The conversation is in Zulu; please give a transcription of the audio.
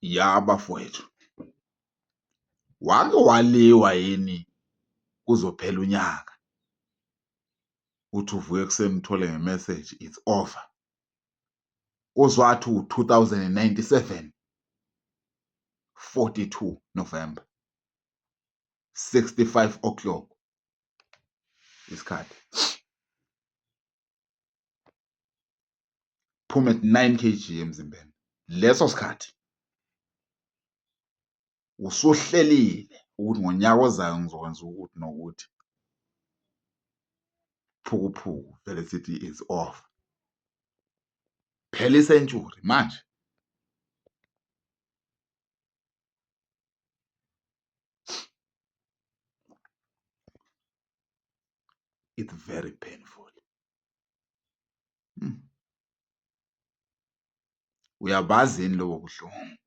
Ya bafowethu, wake waliwa yini kuzophela unyaka, uthi uvuka ekuseni uthole nge-message, it's over. Uzwathi u-2097, 42 November, 65 o'clock isikhathi. Phuma at 9 kg emzimbeni. Leso sikhathi usuhlelile ukuthi ngonyaka ozayo ngizokwenza ukuthi nokuthi. Phukuphuku vele sithi it's off. Phela i-century manje. It's very painful. Uyabazi yini lobo buhlungu?